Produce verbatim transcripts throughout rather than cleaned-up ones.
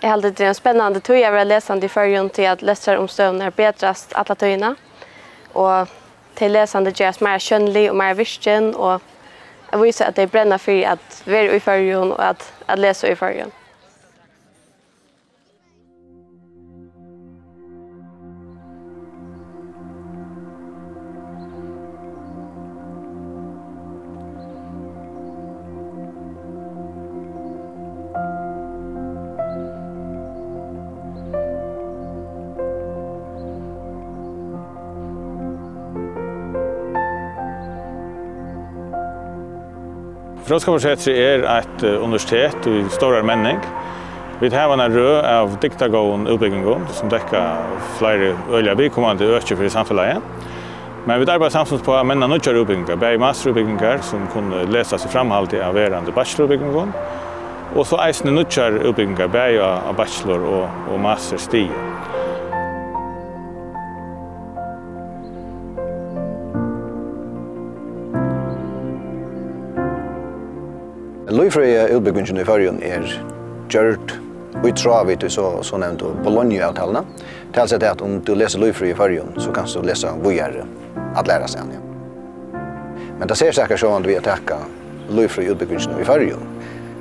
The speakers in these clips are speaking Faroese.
Eg haldi, tað er ein spennandi tíð at vera lesandi í Føroyum, tí at lestrarumstøðurnar betrast alla tíðina, og tey lesandi gerast meira sjónlig og meira virkin, og at vísa, at tey brenna fyri at vera í Føroyum og at, at lesa í Føroyum. Fróðskaparsetrið er eitt, eh, universitet í stórari menning. Vit hava eina røð av dygdargóðum útbúgvingum, sum dekka fleiri øgiliga viðkomandi øki fyri samfelagið. Men vit arbeiða samstundis upp á at menna nýggjar útbúgvingar, bæði masterútbúgvingar, sum kunnu lesast í framhaldi av verandi bachelorútbúgvingum, og so eisini nýggjar útbúgvingar, bæði á, á bachelor- og, og masterstigi. Lívfrøðiútbúgvingin í Føroyum er gjørd í tráð við tí so, so nevndu Bologna-avtaluna. Tað er at siga at um tú lesur lívfrøði í Føroyum, so kanst tú lesa víðari alla aðrastaðni. Men tað serstaka sjálvandi við at taka lívfrøðiútbúgvingina í Føroyum,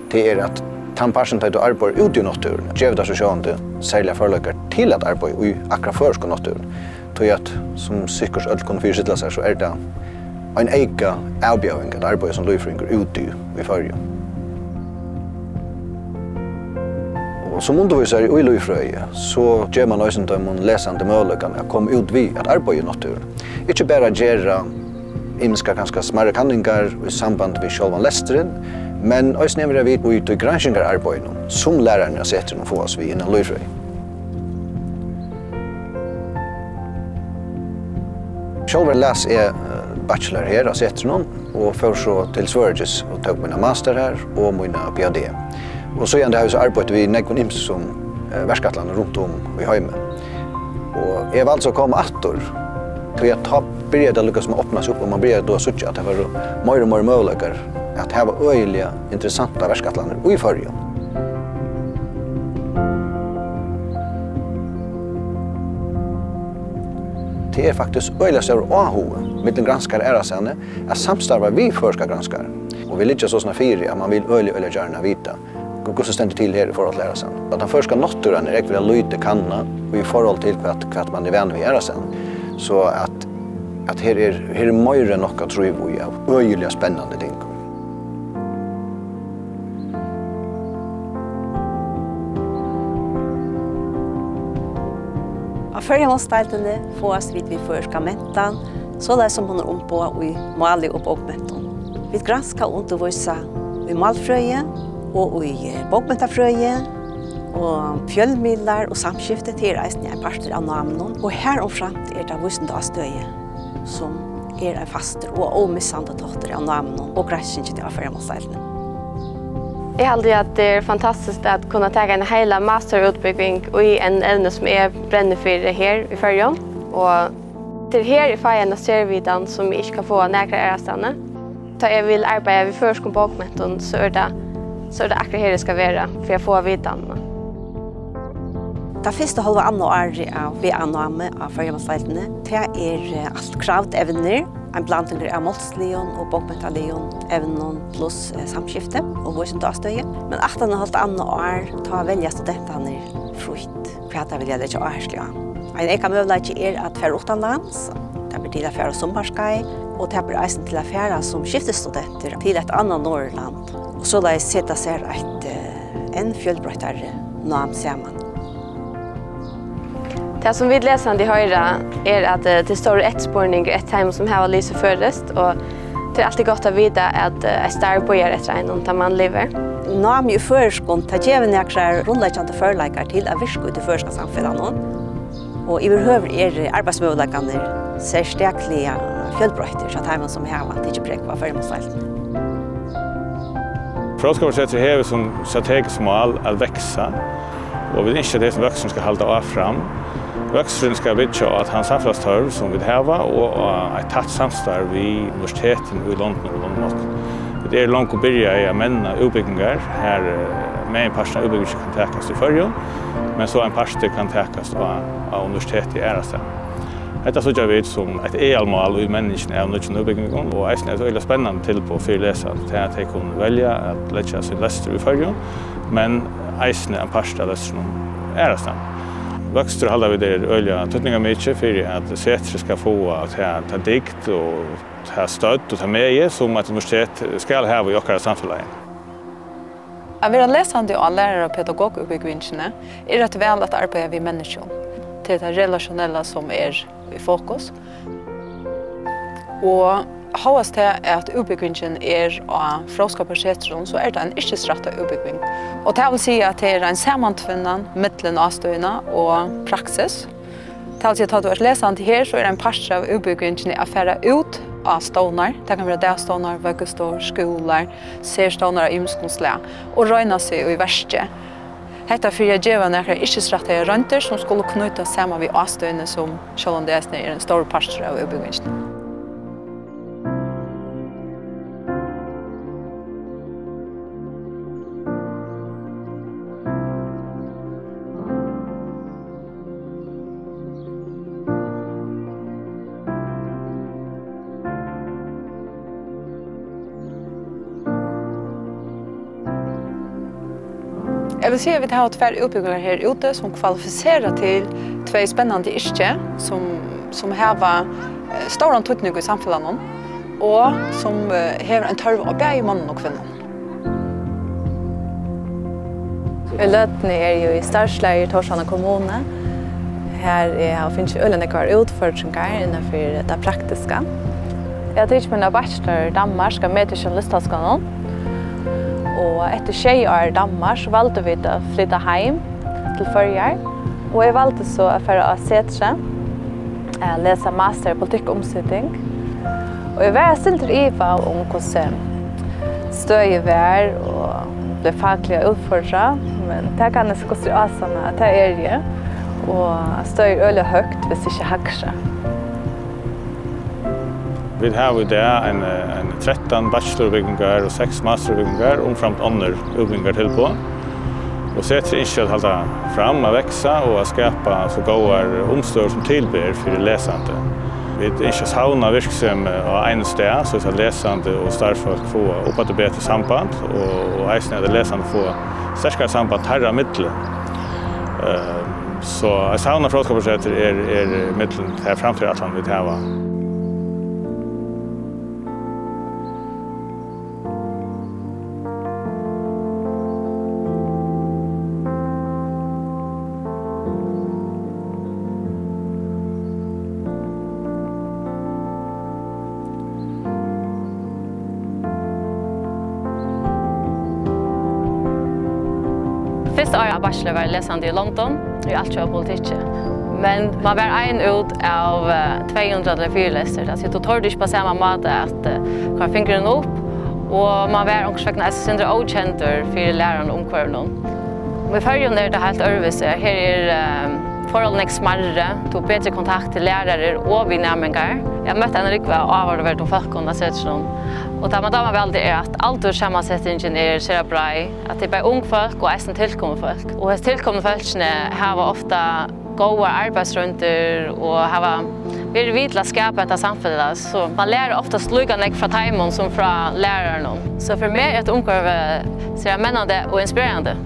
tað er, at tann partin, tá tú arbeiðir úti í náttúruni, gevur tað so sjálvandi serligar førleikar til at arbeiða í akkurát føroysku náttúruni. Tí at, sum sikkurt øll kunnu fyristilla sær, so er tað ein eyka avbjóðing at arbeiða sum lívfrøðingur úti í Føroyum. Og sum undirvísari í lívfrøði, so gevur mann eisini teimum lesandi møguleikan at koma út við at arbeiða í náttúruni. Ikki bara gera ymiskar, kanska smærri kanningar í samband við sjálvan lesturin, men eisini vera við í tí granskingararbeiðinum, sum lærararnir á setrinum fáast við innan lívfrøði. Sjálvur las eg, eh, bachelor her á setrinum og fór so til Svøríkis og tók mína master har og mína P H D. Og síðan havi eg so arbeitt við nógvum ymsum, eh, verkætlanum runt um í heimi. Og eg valdi so at koma aftur, tí at tá byrjaði tað líka sum at opna seg upp, og mann byrjaði tá at síggja, at tað vóru meir og meir møguleikar at hava øgiliga interessantar verkætlanir í Føroyum. Tað er faktiskt øgiliga stórur áhugi millum granskarar aðrastaðni at samstarva við føroyskar granskarar. Og vit liggja so sum fyri, at mann vil øgiliga, øgiliga gjarna vita, hvussu stendur til her í forhold til aðrastaðni. At tann føroyska náttúran er ógvuliga lítið kannað í forhold til hvat, hvat mann er vanur við aðrastaðni. So at, at her er, her er meira enn nokk at tríva í av øgiliga spennandi tingum. Á Føroyamálsdeildini fáast vit við føroyska mentan, soleiðis sum hon er umboðað í máli og bókmentum. Vit granska og undirvísa í málfrøði og í, eh, bókmentafrøði, og fjølmiðlar og samskifti, tað er eisini ein partur av náminum, og harumframt er tað vísindaástøði, sum er ein fastur og ómissandi táttur av náminum og granskingini á Føroyamálsdeildini. Eg haldi, at tað er fantastiskt at kunna taka eina heila masterútbúgving í einum evni, sum eg brenni fyri her í Føroyum, og tað er her, eg fái eina servitan, sum eg ikki kann fáa nakrar aðrastaðni. Tá eg vil arbeiða við føroyskum bókmentum, so er tað, so er tað akkurát her, eg skal vera, fyri at fáa vitanina. Tað fyrsta hálva annað árið av V A-námi á Føroyamálsdeildini, tað er, eh, alt kravd evnir, ein blandingur av málsligum og bókmentaligum evnum pluss, eh, samskifti og vísindaástøði. Men aftan á hálvt annað ár, tá velja studentarnir frítt, hvat teir vilja leggja áherslu á. Ein eyka møguleiki er at fara uttanlands. Tað ber til at fara á summarskeið, og tað ber eisini til at fara sum skiftisstudentur til eitt annað Norðurland, og soleiðis seta sær eitt, eh, enn fjølbroyttari nám saman. Tað, sum vit lesandi hoyra, er, at, eh, tað er stórur eftirspurningur eftir teimum, sum hava lisið føroyskt, og tað er altíð gott at vita, at, eh, eitt starv bíðar eftir einum, tá mann livir. Námið í føroyskum, tað gevur nakrar grundleggjandi førleikar til at virka í tí føroyska samfelagnum, og yvirhøvur eru arbeiðsmøguleikarnir serstakliga fjølbroyttir hjá teimum, sum hava tikið prógv á Føroyamálsdeildini. Fróðskaparsetrið hevur sum strategiskt mál at vaksa, og vit ynskja, at hesin vøksturin skal halda áfram. Vøksturin skal byggja á tann samfelagstørv, sum vit hava, og á eitt tætt samstarv við universitetini í London og London. Vit eru longu byrjaði at menna útbúgvingar, har, eh, Meginparturin av útbúgvingini kann takast í Føroyum, men so ein partur kann takast á, á universiteti aðrastaðni. Hetta síggja vit sum eitt aðalmál í menningini av nýggjum útbúgvingum, og eisini eitt øgiliga spennandi tilboð fyri lesandi, tað at tey kunnu velja at leggja sín lestur í Føroyum, men eisini ein part av lestrinum aðrastaðni. Vøkstur halda vit er øgiliga týdningarmikið fyri, at setrið skal fáa ta, ta dygd og ta stødd og ta megi, sum eitt universitet skal hava í okkara samfelagi. At vera lesandi á lærar- og pedagogútbúgvingini er eitt val at arbeiða við menniskjum. Tað er tað relationella, sum er í fokus. Og hóast tað, at útbúgvingin er á Fróðskaparsetrinum, so er tað ein yrkisrættað útbúgving. Og tað vil siga, at tað er ein samantvinnan millum ástøðina og praksis. Tað vil siga, tá tú ert lesandi her, so er ein partur av útbúgvingini at fara út á stovnar. Tað kann vera dagstovnar, vøggustovur, skúlar, serstovnar av ymiskum slag, og royna seg í verki. Hetta fyri at geva nakrar yrkisrættaðar royndir, sum skulu knýtast saman við ástøðini, sum sjálvandi eisini er ein stórur partur av útbúgvingini. Eg vil siga, at vit hava tvær útbúgvingar her úti, sum kvalifisera til tvey spennandi yrki, sum, sum hava, eh, stóran týdning í samfelagnum og sum, eh, hevur ein tørv á bæði monnum og kvinnum. Í løtuni eri eg í starvsleysi í Tórshavnar kommunu, har eg havi fingið øgiliga nógvar útfordringar innanfyri tað praktiska. Eg havi tikið mína bachelor í Danmark á Medisch- og Journalisthøjskolen, og eftir sjey ár í Danmark valdu vit at flyta heim til Føroyar, og eg valdi so at fara á Setrið at lesa master í politikkumseting. Og eg var eitt sindur ivað um, hvussu støðið var, og bleiv fakliga útfordrað, men tað kann eg so gott sum ásanna, at tað eri eg, og støðið er øgiliga høgt, viss ikki hægri. Vit hava í dag ein, ein trettan bachelorútbúgvingar og seks masterútbúgvingar, umframt onnur útbúgvingartilboð. Og Setrið ynskir at halda fram at vaksa og at skapa so góðar umstøður, sum til ber fyri lesandi. Vit ynskja at savna virksemi á einum stað, so at lesandi og starvsfólk fáa uppaftur betri samband, og, og eisini at lesandi fáa sterkari samband teirra millum. Eh, so eitt savnað fróðskaparsetur er, er millum tær framtíðarætlanir, vit hava. Fyrsta árið á bachelor var eg lesandi í London í altjóða politikki. Men man var ein út av, eh, tvey hundrað til ein fyrilestur. Tað vil siga, tú tordi ikki á sama máta at, eh, koyra fingurin upp, og man var onkursvegna eisini sindur ókendur fyri læraranum og umhvørvinum. Í Føroyum er tað heilt øðrvísi. Her er, eh, forholdini nógv smærri, tú hevur betri kontakt til lærarar og við næmingar. Eg havi møtt eina rúgvu av áhugaverdum fólkum á Setrinum. Og tað, man dámar væl, tað er, at aldurssamansetingin er sera breið, at tað er bæði ung fólk og eisini tilkomin fólk. Og hesi tilkomnu fólkini hava ofta góðar arbeiðsroyndir og hava verið við til at skapa hetta samfelag, so man lærir oftast líka nógv frá teimum sum frá lærarunum. So fyri meg er hetta umhvørvið sera mennandi og inspirerandi.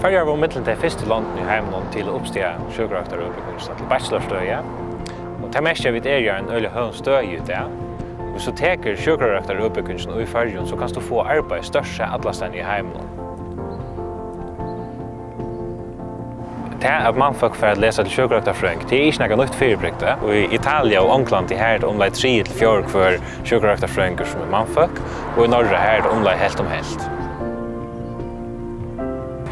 Føroyar vóru millum tey fyrstu londini í heiminum til at uppstiga sjúkrarøktarútbúgvingina til bachelorstøði, og tað merkir, at vit eru á einum øgiliga høgum støði í dag. Viss tú tekur sjúkrarøktarútbúgvingina í Føroyum, so kanst tú fáa arbeiði stórt sett allastaðni í heiminum. Tað, at mannfólk fara at lesa til sjúkrarøktarfrøðing, tað er ikki nakað nýtt fyribrigdi. Og í Italia og Onglandi, har er tað umleið triði til fjórði hvør sjúkrarøktarfrøðingur, sum er mannfólk, og í Noregi, har er tað umleið helt um helt.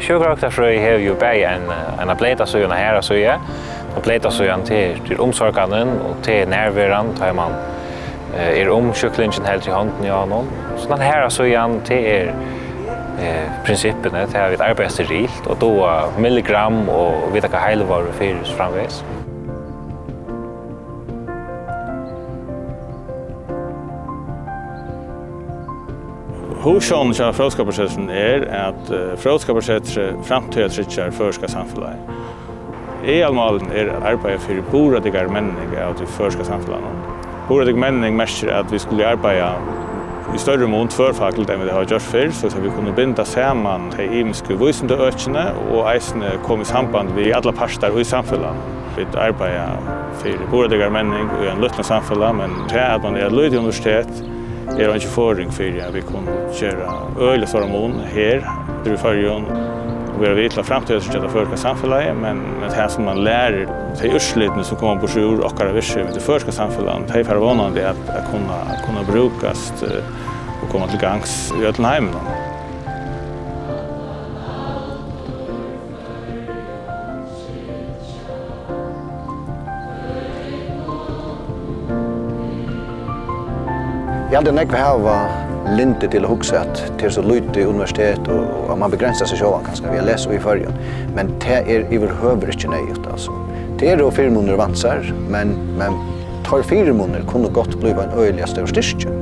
Sjúkrarøktarfrøði hevur jú bæði ein, eina bleyta síðu og eina harða síðu. Og bleyta síðan, tað er, tað er umsorganin, og tað er nærveran, tá man, eh, er um sjúklingin, heldur í hondini á honum. So tann harða síðan, tað er Eh, prinsippini, tað er, vit arbeiða sterilt og duga milligram og vita, hvat heilivágur er fyri, og so framvegis. Hugsjónin hjá Fróðskaparsetrinum er, at, eh, Fróðskaparsetrið framtíðartryggjar føroyska samfelagið. Aðalmálið er at arbeiða fyri burðardyggari menning av tí føroyska samfelagnum. Burðardyggari menning merkir, at vit skulu arbeiða í størri mun tvørfagligt enn vit hava gjørt fyrr, so at vit kunnu binda saman tey ymisku vísindaøkini og eisini koma í samband við allar partar í samfelagnum. Vit arbeiða fyri burðardyggari menning í einum lítlum samfelag, men tað, at man er eitt lítið universitet, er eingin forðing fyri, at vit kunnu gera øgiliga stóran mun her í Føroyum og vera við til at framtíðartryggja tað føroyska samfelagið, men, men tað, sum man lærir, tey úrslitini, sum koma burtur úr okkara virksemi í tí føroyska samfelagnum, tey fara vónandi at, at kunna, kunna brúkast, eh, og koma til gangs í øllum heiminum. Eg haldi, at nógv hava lyndi til at hugsa, at tað er so lítið universitet, og, og at man begrensar seg sjálvan kanska við at lesa í Føroyum. Men tað er yvirhøvur ikki neyðugt, altso. Tað eru fyrimunir og vansar, men, men teir fyrimunir kunnu gott blíva ein øgiliga stór styrki.